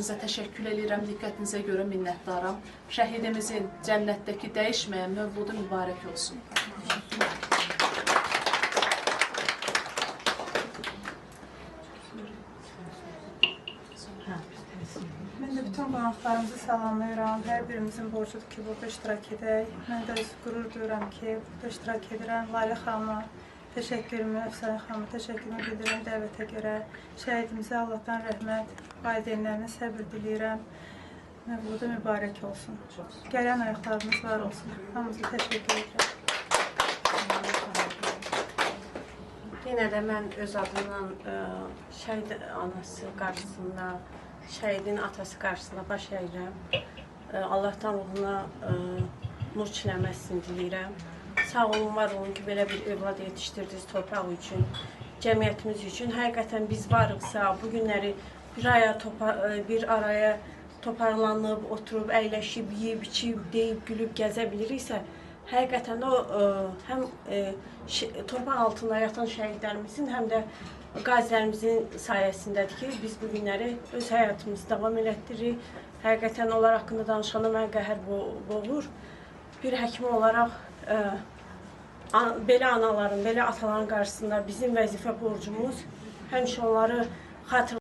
birinizə təşəkkür edirəm. Diqqətinizə görə minnətdaram. Şəhidimizin cənnətdəki dəyişməyən mövludu mübarək olsun. Mən də bütün qonaqlarımızı salamlayıram. Hər birimizin borcudur ki, burada iştirak edək. Mən də öz qürur duyuram ki, burada iştirak edirəm. Lalə xanıma təşəkkürümü, Əfsanə xanıma təşəkkürümü bildirirəm dəvətə görə. Şəhidimizə Allahdan rəhmət, valideynlərinə səbir diləyirəm. Mövludu mübarək olsun. Gələn ayaqlarımız var olsun. Hamımıza təşəkkür edirəm. Yenə də mən öz adımdan şəhid anası qarşısında, şəhidin atası qarşısında baş əyirəm. Allahdan ruhuna nur çiləməsini diləyirəm. Sağ olun, var olun ki, belə bir övlad yetişdirdiniz torpaq üçün, cəmiyyətimiz üçün. Həqiqətən biz varıqsa, bu günləri bir araya toparlanıb, oturub, əyləşib, yeyib, içib, deyib, gülüb, gəzə biliriksə, həqiqətən o həm torpaq altında yatan şəhidlərimizin, həm də qazilərimizin sayəsindədir ki, biz bu günləri öz həyatımızı davam elətdiririk. Həqiqətən onlar haqqında danışanda mən qəhər boğur. Bir həkim olaraq belə anaların, belə ataların qarşısında bizim vəzifə borcumuz həmişə onları xatırlamaq.